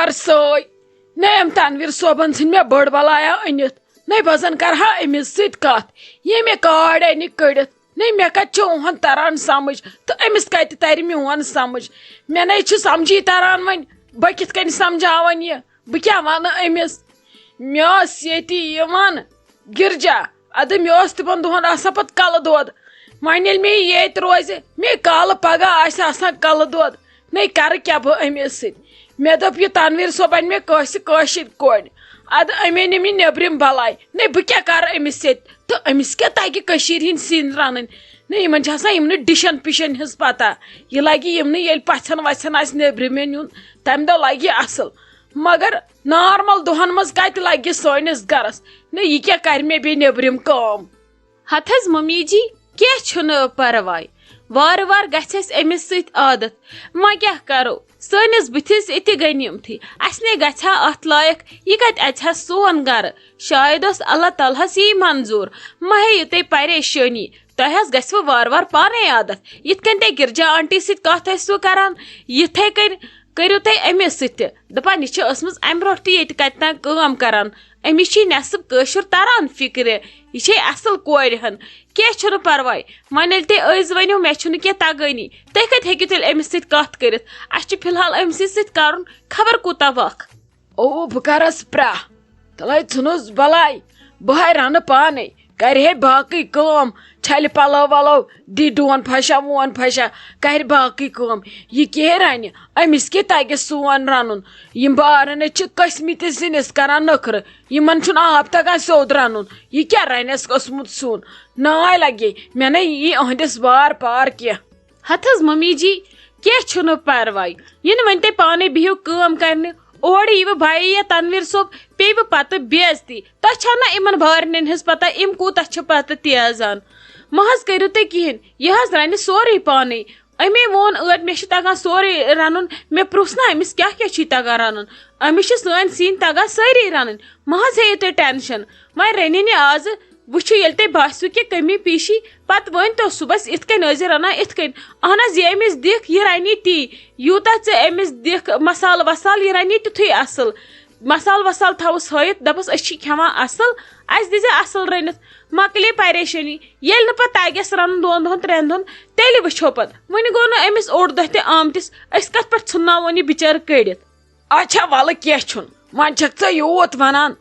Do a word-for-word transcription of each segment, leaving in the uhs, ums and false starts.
کر سٲے۔ نہ أمۍ تنویر صٲبن ژھٕنۍ مےٚ بٔڑ بلایا أنِتھ، نہ بہٕ زن کرٕ ہا أمِس سۭتۍ کتھ، ییٚمۍ مےٚ کارڈ انہِ کٔڑِتھ۔ نہ مےٚ کتہِ چھُ اُہُنٛد تران سمجھ تہٕ أمِس کتہِ ترِ میون سمجھ؟ مےٚ نے چھُ سمجھی تران وۄنۍ، بہٕ کِتھ کٔنۍ سمجھاون یہِ؟ بہٕ کیٛاہ ونہٕ أمِس؟ مےٚ ٲس ییٚتہِ یِوان گرجا، ادٕ مےٚ اوس تِمن دۄہن آسان پتہٕ کلہٕ دود۔ وۄنۍ ییٚلہِ مےٚ یہِ ییٚتہِ روزِ، مےٚ کالہٕ پگاہ آسہِ آسان کلہٕ دود، نے کرٕ کیٛاہ بہٕ أمِس سۭتۍ؟ مےٚ دوٚپ، یہِ تنویر صٲب انہِ مےٚ کٲنٛسہِ کٲشِر کورِ، ادٕ أمۍ أنِم یہِ نیٚبرِم بلاے، نے بہٕ کیٛاہ کرٕ أمِس سۭتۍ؟ تہٕ أمِس کیٛاہ تگہِ کٔشیٖرِ ہِنٛدۍ سِنۍ رنٕنۍ؟ نے یِمن چھِ آسان یِمنٕے ڈِشن پِشن ہٕنٛز پتہ، یہِ لگہِ یِمنٕے ییٚلہِ پژھٮ۪ن وژھٮ۪ن آسہِ نیٚبرِمٮ۪ن یُن، تمہِ دۄہ لگہِ یہِ اصل۔ مگر نارمل دۄہن منٛز کتہِ لگہِ سٲنِس گرس؟ نہ، یہِ کیٛاہ کرِ مےٚ بیٚیہِ نیٚبرِم کٲم؟ ہتہٕ حظ ممی جی، کینٛہہ چھُنہٕ پرواے، وارٕ وارٕ گژھِ اَسہِ أمِس سۭتۍ عادت۔ وۄنۍ کیٛاہ کرو، سٲنِس بٕتھِس یہِ تہِ غنیٖمتھٕے، اَسہِ نے گژھِ ہا اَتھ لایق، یہِ کتہِ اَژِ ہا سون گرٕ؟ شاید اوس اللہ تعالیٰ ہس یی منظوٗر۔ مہ ہیٚیِو تُہۍ پریشٲنی، تۄہہِ حظ گژھِوٕ وارٕ وارٕ پانے عادت، یِتھ کٔنۍ تُہۍ گرجا آنٹی سۭتۍ کتھ ٲسوٕ کران، یِتھے کٔنۍ کٔرِو تُہۍ أمِس سۭتۍ تہِ۔ دَپان، یہِ چھِ ٲسمٕژ اَمہِ برونٛٹھ تہِ ییٚتہِ کَتہِ تام کٲم کَران۔ أمِس چھِ نٮ۪صٕب کٲشُر تَران فِکرِ۔ یہِ چھے اَصٕل کورِ ہَن۔ کینٛہہ چھُنہٕ پَرواے۔ وۄنۍ ییٚلہِ تُہۍ أزۍ ؤنِو، مےٚ چھُنہٕ کینٛہہ تَگٲنی، تُہۍ کَتہِ ہیٚکِو تیٚلہِ أمِس سۭتۍ کَتھ کٔرِتھ؟ اَسہِ چھُ فِلحال أمۍ سٕے سۭتۍ کَرُن خبر کوٗتاہ وق۔ او، بہٕ کَرَس پرٛاہ۔ تَلَے ژھٕنُس بَلاے۔ بہٕ ہاے رَنہٕ پانَے۔ کرِ ہے باقٕے کٲم، چھلہِ پلو ولو، دی ڈون پھشا وون پھشا، کرِ باقٕے کٲم۔ یہِ کیٛاہ رنہِ؟ أمِس کیٛاہ تگہِ سون رنُن؟ یِم بارن چھِ قسمٕتِس سِنِس کران نخرٕ، یِمن چھُنہٕ آب تگان سیوٚد رنُن۔ یہِ کیٛاہ رنٮ۪س اوسمُت سیُن؟ ناے لگے مےٚ نہ یی أہنٛدِس بار پار کینٛہہ۔ ہتہٕ حظ ممی جی، کینٛہہ چھُنہٕ پرواے، یِنہٕ وۄنۍ تُہۍ پانے بِہِو کٲم کرنہِ، اورٕ یِیہِ بہٕ بھایی یا تنویر صٲب، پیٚیہِ بہٕ پتہٕ بے عزتی۔ تۄہہِ چھا نہ یِمن بارنٮ۪ن ہٕنٛز پتہ، یِم کوٗتاہ چھِ پتہٕ تیزان؟ مہ حظ کٔرِو تُہۍ کِہیٖنۍ، یہِ حظ رنہِ سورُے پانے۔ أمے ووٚن ٲدۍ، مےٚ چھُ تگان سورُے رنُن، مےٚ پرُژھ نہ أمِس کیٛاہ کیٛاہ چھُے تگان رنُن، أمِس چھِ سٲنۍ سِنۍ تگان سٲری رنٕنۍ، مہ حظ ہیٚیِو تُہۍ ٹینشن۔ وۄنۍ رٔنِن یہِ آزٕ، وٕچھِو ییٚلہِ تۄہہِ باسِوٕ کہِ کٔمی پیٖشی، پتہٕ ؤنۍ تو صُبحس یِتھ کٔنۍ ٲسۍ زِ رنان یِتھ کٔنۍ۔ اہن حظ، یہِ أمِس دِکھ، یہِ رنہِ تی، یوٗتاہ ژٕ أمِس دِکھ مسالہٕ وسالہٕ، یہِ رنہِ تیُتھُے اصل۔ مسالہٕ وسالہٕ تھاوُس ہٲیِتھ، دَپُس، "أسۍ چھِ کھٮ۪وان اَصٕل، اَسہِ دیٖزِ اَصٕل رٔنِتھ، مۄکلے پریشٲنی۔" ییٚلہِ نہٕ پَتہٕ تَگٮ۪س رَنُن دۄن دۄہَن، ترٛٮ۪ن دۄہَن، تیٚلہِ وٕچھو پَتہٕ۔ وٕنہِ گوٚو نہٕ أمِس اوٚڑ دۄہ تہِ آمتِس، أسۍ کَتھ پٮ۪ٹھ ژھٕنناوون یہِ بِچٲرٕ کٔڑِتھ؟ اچھا، وَلہٕ کینٛہہ چھُنہٕ، وۄنۍ چھَکھ ژٕ یوٗت وَنان۔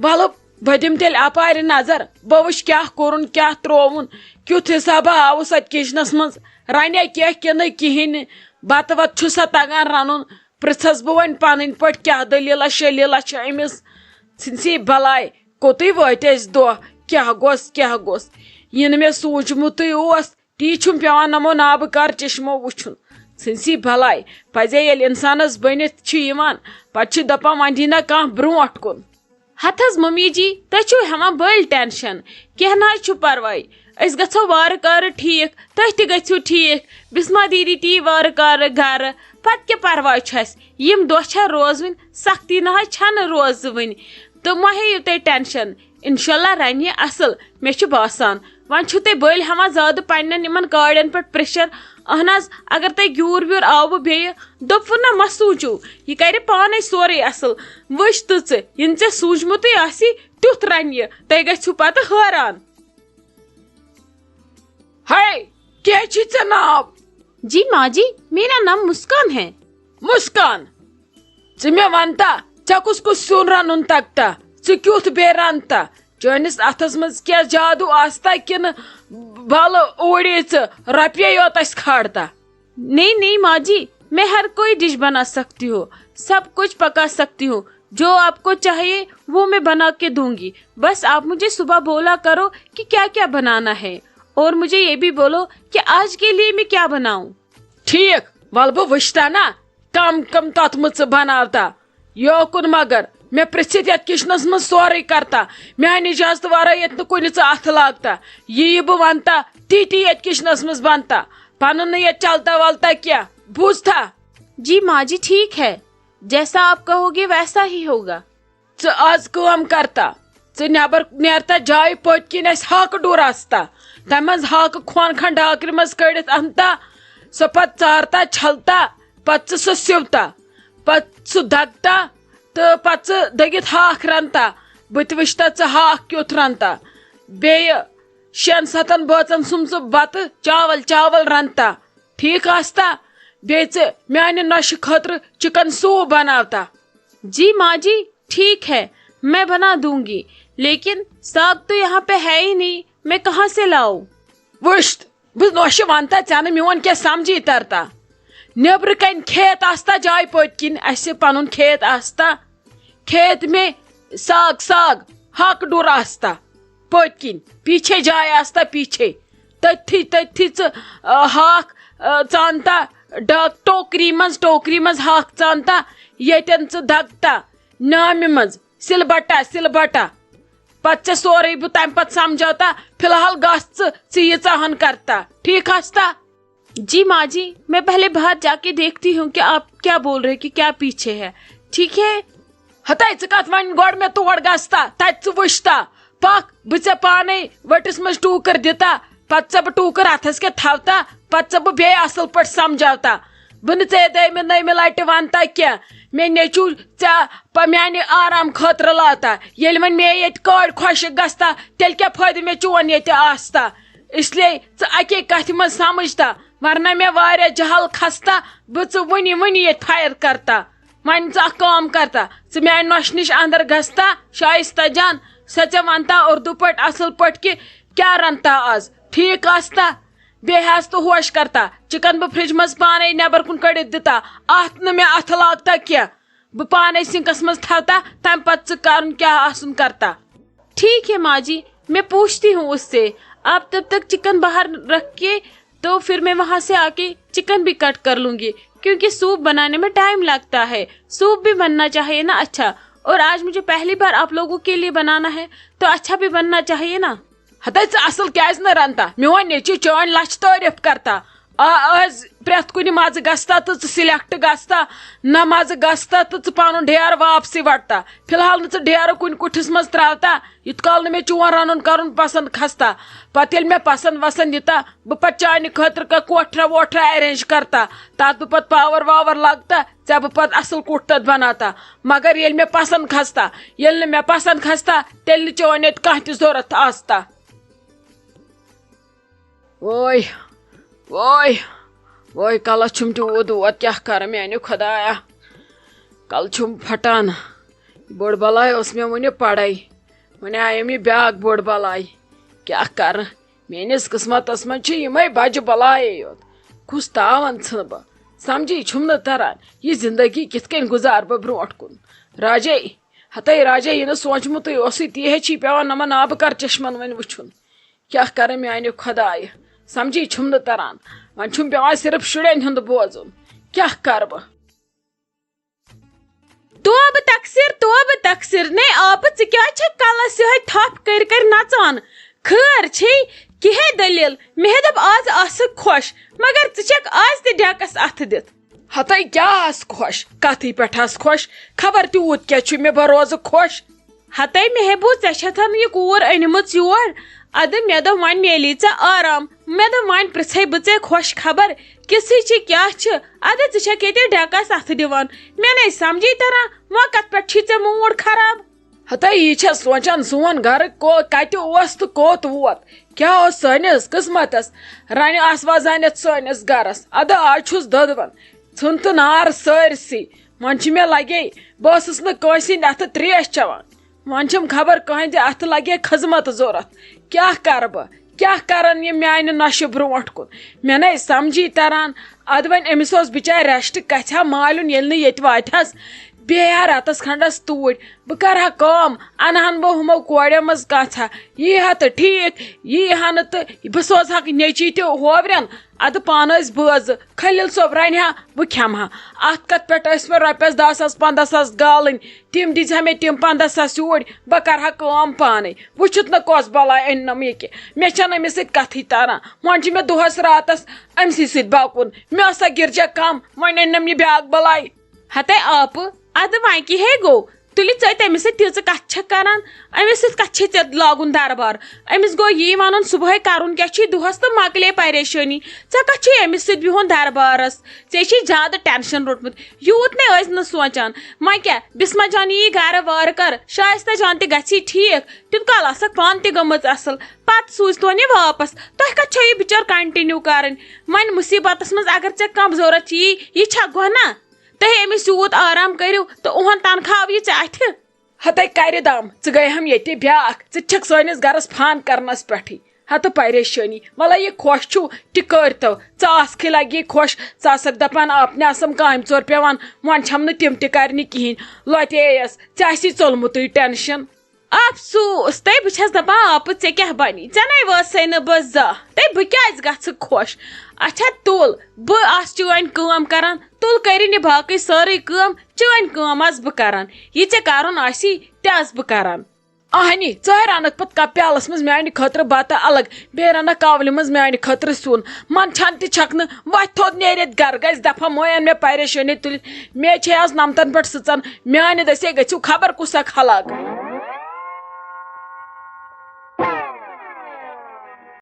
وَلہٕ، بہٕ دِمہٕ تیٚلہِ اَپارِ نظر، بہٕ وٕچھِ کیٛاہ کوٚرُن، کیٛاہ ترٛووُن، کیُتھ حِسابہ آوُس اَتھ کِچنَس منٛز، رَنیا کینٛہہ کِنہٕ کِہیٖنۍ نہٕ، بَتہٕ وَتہٕ چھُسا تَگان رَنُن؟ پرٛژھس بہٕ وۄنۍ پنٕنۍ پٲٹھۍ کیٛاہ دٔلیٖلہ شٔلیٖلہ چھِ أمِس۔ ژھٕنسی بلاے، کوٚتٕے وٲتۍ أسۍ دۄہ، کیٛاہ گوٚژھ، کیٛاہ گوٚژھ؟ یہِ نہٕ مےٚ سوٗنٛچمُتٕے اوس، تی چھُم پٮ۪وان نمو نابہٕ کار چشمو وٕچھُن۔ ژھٕنسی بلاے، پزے ییٚلہِ انسانس بٔنِتھ چھِ یِوان، پتہٕ چھِ دپان وۄنۍ دی نہ کانٛہہ برونٛٹھ کُن۔ ہتہٕ حظ ممی جی، تُہۍ چھِو ہٮ۪وان بٔلۍ ٹینشن، کینٛہہ نہ حظ چھُ پرواے، أسۍ گژھو وارٕ کارٕ ٹھیٖک، تُہۍ تہِ گٔژھِو ٹھیٖک، بسمہ دیدی تہِ یی وارٕ کارٕ گرٕ، پتہٕ کیٛاہ پرواے چھُ اَسہِ؟ یِم دۄہ چھا روزوٕنۍ؟ سختی نہ حظ چھنہٕ روزوٕنۍ۔ تہٕ مہ ہیٚیِو تُہۍ ٹینشن، انشاءاللہ رنہِ یہِ اصل۔ مےٚ چھُ باسان، وۄنۍ چھِو تُہۍ بٔلۍ ہٮ۪وان زیادٕ پننٮ۪ن یِمن کاڑٮ۪ن پٮ۪ٹھ پریشر۔ اہن حظ، اگر تۄہہِ گیوٗر ویوٗر آوٕ بیٚیہِ، دوٚپوُ نہ، مہ سوٗنچِو، یہِ کرِ پانے سورُے اصل۔ وٕچھ تہٕ ژٕ، یہِ نہٕ ژےٚ سوٗنچمُتُے آسی، تیُتھ رنہِ یہِ، تُہۍ گژھِو پتہٕ حٲران۔ ہے، کیٛاہ چھُے ژےٚ ناو؟ جی ماں جی، میرا نام مسکان ہے۔ مسکان، ژٕ مےٚ وَنتا، ژےٚ کُس کُس سیُن رَنُن تَگتا؟ ژٕ کیُتھ بیٚیہِ رَنتا؟ چٲنِس اَتھَس منٛز کیٛاہ جادوٗ آستا کِنہٕ بَلہٕ اوٗڑے ژٕ رۄپیے یوت اَسہِ کھارتا؟ نہیں نہیں ماں جی، میں ہر کوئی ڈش بنا سکتی ہوں، سب کچھ پکا سکتی ہوں، جو آپ کو چاہیے وہ میں بنا کے دوں گی، بس آپ مجھے صبح بولا کرو کہ کیا کیا بنانا ہے، اور مجھے یہ بھی بولو کہ آج کے لیے میں کیا بناؤں۔ ٹھیٖک، وَلہٕ بہٕ وٕچھتا نا، کم کم تتھ منٛز ژٕ بناوتا۔ یوکُن مگر، مےٚ پرژھِتھ یتھ کچنس منٛز سورُے کرتا، میانہِ اجازتہٕ ورٲے ییٚتہِ نہٕ کُنہِ ژٕ اتھٕ لاگتا۔ یہِ یہِ بہٕ ونتا، تی تی یتھ کچنس منٛز بنتا۔ پنُن نہٕ ییٚتہِ چلتا ولتا کینٛہہ، بوٗزتھا؟ جی ماں جی، ٹھیک ہے، جیسا آپ کہو گے ویسا ہی ہوگا۔ ژٕ آز کٲم کرتا، ژٕ نٮ۪بر نیرتا جایہِ پٔتۍ کِنۍ اَسہِ ہاکہٕ ڈوٗر آستا، تَمہِ منٛز ہاکہٕ کھۄن کھنٛڈ ڈاکرِ منٛز کٔڑِتھ اَنتا، سۄ پتہٕ ژارتا، چھلتا، پتہٕ ژٕ سۄ سِوتا۔ پتہٕ سُہ دگتا تہٕ پتہٕ ژٕ دٔگِتھ ہاکھ رنتا۔ بہٕ تہِ وٕچھتا ژٕ ہاکھ کیُتھ رنتا۔ بیٚیہِ شٮ۪ن ستن بٲژن سُنٛد ژٕ بتہٕ چاول چاول رنتا۔ ٹھیٖک آستا؟ بیٚیہِ ژٕ میانہِ نۄشہِ خٲطرٕ چکن سوٗپ بناوتا۔ جی ماں جی، ٹھیک ہے، میں بنا دوں گی، لیکن ساگ تو یہاں پہ ہے ہی نہیں، میں کہاں سے لاؤں؟ وٕچھ، بہٕ نۄشہِ ونتا ژےٚ نہٕ میون کینٛہہ سمجھی ترتا۔ نیبرٕ کنۍ کھیت آستا جایہِ پٔتۍ کِنۍ، اسہِ پنُن کھیت آستا۔ کھیت میں ساگ ساگ، ہاکہٕ ڈوٗر آستا پٔتۍ کِنۍ، پیچھے جاے آستا پیچھے۔ تٔتھی تٔتھی ژٕ، آ، ہاکھ، آ، ژانتا ڈاک ٹوکری منٛز، ٹوکری منٛز ہاکھ ژانتا، ییٚتٮ۪ن ژٕ دگتا نامہِ منٛز سِلبٹا سِلبٹا۔ پتہٕ ژےٚ سورُے بہٕ تمہِ پتہٕ سمجھاوتا۔ فی الحال گژھ ژٕ، ژٕ ییٖژاہ ہن کرتا۔ ٹھیٖک آستا؟ جی ماں جی، میں پہلے باہر جا کے دیکھتی ہوں کہ آپ کیا بول رہے ہیں، کہ کیا پیچھے ہے۔ ٹھیک ہے؟ ہتے ژٕ کتھ وۄنۍ گۄڈٕ مےٚ تور گژھتا، تتہِ ژٕ وٕچھتا۔ پکھ، بہٕ ژےٚ پانے ؤٹِس منٛز ٹوٗکٕر دِتا، پتہٕ ژےٚ بہٕ ٹوٗکٕر اتھس کٮ۪تھ تھاوتا، پتہٕ ژےٚ بہٕ بیٚیہِ اصل پٲٹھۍ سمجھاوتا۔ بہٕ نہٕ ژےٚ دٔیمہِ نٔیمہِ لٹہِ ونتا کینٛہہ۔ مےٚ نیٚچو ژےٚ پ-، میانہِ آرام خٲطرٕ لاتا۔ ییٚلہِ وۄنۍ مےٚ ییٚتہِ کٲڑۍ خۄشک گژھتا، تیٚلہِ کیٛاہ فٲیدٕ مےٚ چون ییٚتہِ آستا؟ اس لیے ژٕ اکے کتھِ منٛز سمجھتا، ورنہ مےٚ واریاہ جہل کھستا، بہٕ ژٕ وُنی وُنی ییٚتہِ فائر کرتا۔ وۄنۍ ژٕ اکھ کٲم کرتا، ژٕ میانہِ نۄشہِ نِش اندر گژھتا، شائستہ جان، سۄ ژےٚ ونتا اردو پٲٹھۍ اصل پٲٹھۍ کہِ کیٛاہ رنتا آز، ٹھیٖک آستا؟ بیٚیہِ ہس تہٕ ہوش کرتا، چکن بہٕ فرج منٛز پانے نٮ۪بر کُن کٔڑِتھ دِتا، اتھ نہٕ مےٚ اتھٕ لاگتا کینٛہہ۔ بہٕ پانے سِنکس منٛز تھاوتا، تمہِ پتہٕ ژٕ کرُن کیٛاہ آسُن کرتا۔ ٹھیک ہے ماں جی، میں پوچھتی ہوں اس سے۔ آپ تب تک چکن باہر رکھ کے، تو پھر میں وہاں سے آ کے چکن بھی کٹ کر لوں گی، کیونکہ سوپ بنانے میں ٹائم لگتا ہے، سوپ بھی بننا چاہیے نا اچھا۔ اور آج مجھے پہلی بار آپ لوگوں کے لیے بنانا ہے، تو اچھا بھی بننا چاہیے نا۔ ہتے ژٕ اصل کیٛازِ نہٕ رنتا؟ میون نیٚچو چٲنۍ لچھ تعریف کرتا۔ آ، آز پرٛٮ۪تھ کُنہِ مزٕ گژھتا تہٕ ژٕ سلیکٹ گژھتا، نہ مزٕ گژھتا تہٕ ژٕ پنُن ڈیرٕ واپسٕے وٹتا۔ فی الحال نہٕ ژٕ ڈیرٕ کُنہِ کُٹھِس منٛز ترٛاوتا، یُتھ کال نہٕ مےٚ چون رنُن کرُن پسند کھستا۔ پتہٕ ییٚلہِ مےٚ پسند وسند یِتا، بہٕ پتہٕ چانہِ خٲطرٕ کانٛہہ کوٹھرا ووٹھرا ارینج کرتا، تتھ بہٕ پتہٕ پاور واور لگتا، ژےٚ بہٕ پتہٕ اصل کُٹھ تتھ بناتا۔ مگر ییٚلہِ مےٚ پسند کھستا، ییٚلہِ نہٕ مےٚ پسند کھستا، تیٚلہِ نہٕ چون ییٚتہِ کانٛہہ تہِ ضروٗرت آستا۔ وٲے، وٲے، وٲے، کلس چھُم تیوٗت دود، کیٛاہ کرٕ میانہِ خۄدایا؟ کلہٕ چھُم پھٹان۔ بٔڑ بلاے ٲس مےٚ وُنہِ پڑے، وۄنۍ آیَم یہِ بیٛاکھ بٔڑ بلاے۔ کیٛاہ کرٕ؟ میٲنِس قٕسمتس منٛز چھِ یِمے بجہِ بلایے یوت۔ کُس تاوان ژھٕنہٕ بہٕ؟ سمجھی چھُم نہٕ تران، یہِ زندگی کِتھ کٔنۍ گُزارٕ بہٕ برونٛٹھ کُن؟ راجے، ہتے راجے، یہِ نہٕ سونٛچمُتٕے اوسُے، تی ہے چھی پٮ۪وان نمن آبہٕ کر چشمن وۄنۍ وٕچھُن۔ کیٛاہ کرٕ میانہِ خۄدایہِ؟ سمجھی چھُم نہٕ تران۔ وۄنۍ چھُم پٮ۪وان صرف شُرٮ۪ن ہُنٛد بوزُن۔ کیٛاہ کرٕ بہٕ؟ توبہٕ تقصیر، توبہٕ تقصیر۔ نے آبہٕ، ژٕ کیٛازِ چھکھ کلس یِہوٚے تھپھ کٔرۍ کٔرۍ نژان؟ خٲر چھے؟ کِہے دٔلیٖل؟ مےٚ ہے دوٚپ آز آسکھ خۄش، مگر ژٕ چھکھ آز تہِ ڈٮ۪کس اتھٕ دِتھ۔ ہتے کیٛاہ آس خۄش؟ کتھٕے پٮ۪ٹھ آس خۄش۔ خبر تیوٗت کیٛاہ چھُ مےٚ بہٕ روزٕ خۄش۔ ہتے مےٚ ہے بوٗز ژےٚ چھتھ یہِ کوٗر أنمٕژ یور۔ ادٕ مےٚ دوٚپ وۄنۍ میلی ژےٚ آرام۔ مےٚ دوٚپ وۄنۍ پرژھے بہٕ ژےٚ خۄش خبر کِژھٕے چھِ، کیٛاہ چھِ؟ ادٕ ژٕ چھکھ ییٚتہِ ڈٮ۪کس اتھٕ دِوان۔ مےٚ نے سمجھی تران، وۄنۍ کتھ پٮ۪ٹھ چھی ژےٚ موٗڈ خراب؟ ہتے یہِ چھس سونٛچان سون گرٕ کو-، کتہِ اوس تہٕ کوٚت ووت؟ کیٛاہ اوس سٲنِس قٕسمتس؟ رنہِ آسوا زانٮ۪تھ سٲنِس گرس؟ ادٕ آز چھُس دۄدوَن۔ ژھُن تہٕ نار سٲرسٕے۔ وۄنۍ چھِ مےٚ لگے، بہٕ ٲسٕس نہٕ کٲنٛسہِ ہِنٛدِ اَتھٕ ترٛیش چٮ۪وان۔ وۄنۍ چھَم خبر کٕہٕنٛدِ اَتھٕ لگے خدمت ضوٚرَتھ۔ کیٛاہ کَرٕ بہٕ؟ کیٛاہ کَرَن یِم میٛانہِ نۄشہِ برٛونٛٹھ کُن؟ مےٚ نَے سَمجھی تَران۔ اَدٕ وۄنۍ أمِس اوس بِچارِ rest، گژھِ ہا مالیُن ییٚلہِ نہٕ ییٚتہِ واتہِ ہَس۔ بیٚیہِ ہا رٮ۪تَس کھنٛڈَس توٗرۍ۔ بہٕ کَرٕ ہا کٲم، اَنہٕ ہَن بہٕ ہُمو کورٮ۪و منٛز کانٛژھا۔ یی ہا تہٕ ٹھیٖک، یی ہا نہٕ تہٕ بہٕ سوزٕ ہاکھ نیٚچی تہِ ہوورٮ۪ن۔ اَدٕ پانہٕ ٲسۍ بٲژٕ، خلیل صٲب رَنہِ ہا، بہٕ کھٮ۪مہٕ ہا۔ اَتھ کَتھ پٮ۪ٹھ ٲسۍ مےٚ رۄپیَس دَہ ساس، پنٛداہ ساس گالٕنۍ؟ تِم دِژ ہا مےٚ تِم پنٛداہ ساس یوٗرۍ، بہٕ کَرٕ ہا کٲم پانَے۔ وٕچھُتھ نہ کۄس بَلاے أنۍ نَم یہِ کہِ۔ مےٚ چھَنہٕ أمِس سۭتۍ کَتھٕے تَران۔ وۄنۍ چھِ مےٚ دۄہَس راتَس أمۍ سٕے سۭتۍ باکُن۔ مےٚ ٲس سا گِرجا کَم، وۄنۍ أنۍ نَم یہِ بیٛاکھ بَلاے۔ ہَتے آپہٕ، اَدٕ وۄنۍ کیٛاہ ہے گوٚو؟ تُلِتھ ژٕ تٔمِس سۭتۍ تیٖژٕ کَتھٕ چھَکھ کَران؟ أمِس سۭتۍ کَتھ چھے ژےٚ لاگُن دربار؟ أمِس گوٚو یی وَنُن صُبحٲے کَرُن کیٛاہ چھُے دۄہَس تہٕ مۄکلے پریشٲنی۔ ژےٚ کَتھ چھُے أمِس سۭتۍ بِہُن دربارَس؟ ژےٚ چھے زیادٕ ٹٮ۪نشَن روٚٹمُت۔ یوٗت نے ٲسۍ نہٕ سونٛچان۔ وۄنۍ کیٛاہ، بِسمہ جان یی گَرٕ وارٕ کَر، شایستہ جان تہِ گژھی ٹھیٖک، تیوٗت کال آسَکھ پانہٕ تہِ گٔمٕژ اَصٕل۔ پَتہٕ سوٗزتون یہِ واپَس۔ تۄہہِ کَتھ چھو یہِ بِچٲر continue کَرٕنۍ؟ وۄنۍ مُصیٖبتَس منٛز اگر ژےٚ کانٛہہ ضوٚرَتھ یی، یہِ چھا گۄناہ؟ تُہۍ أمِس یوٗت آرام کٔرِو تہٕ اُہُنٛد تنخواہ یی ژےٚ اَتھِ۔ ہتے کَرِ دم، ژٕ گٔے ہم ییٚتہِ بیٛاکھ، ژٕ تہِ چھَکھ سٲنِس گَرَس فان کَرنَس پٮ۪ٹھٕے۔ ہتہٕ پریشٲنی، وَلَے یہِ خۄش چھُو تہِ کٔرۍتو، ژٕ آسکھٕے لَگہِ یہِ خۄش، ژٕ آسَکھ دَپان اَپنہِ آسَم کامہِ ژور پٮ۪وان، وۄنۍ چھَم نہٕ تِم تہِ کَرنہِ کِہیٖنۍ، لۄتے یَس، ژےٚ آسی ژوٚلمُتُے ٹٮ۪نشَن۔ افسوٗس، تَے بہٕ چھَس دَپان اَپہٕ ژےٚ کیٛاہ بَنی، ژےٚ نَے وٲژٕے نہٕ بہٕ زانٛہہ، تَے بہٕ کیٛازِ گژھٕ خۄش؟ اچھا تُل، بہٕ آسہٕ چٲنۍ کٲم کَران، تُل کٔرِنۍ یہِ باقٕے سٲرٕے کٲم، چٲنۍ کٲم آسہٕ بہٕ کَران، یہِ ژےٚ کَرُن آسی تہِ آسہٕ بہٕ کَران۔ اہنی، ژٕ ہے رنکھ پتہٕ کپ پیالس منٛز میانہِ خٲطرٕ بتہٕ الگ، بیٚیہِ رنکھ کاولہِ منٛز میانہِ خٲطرٕ سیُن۔ منٛدچھان تہِ چھکھ نہٕ، وۄتھ تھوٚد نیٖرِتھ گرٕ، گژھِ دفعہ، مۄے اَن مےٚ پریشٲنی تُلِتھ۔ مے چھے آز نمتن پٮ۪ٹھ سٕژن، میانہِ دٔسے گٔژھِو خبر کُس اکھ ہلاک۔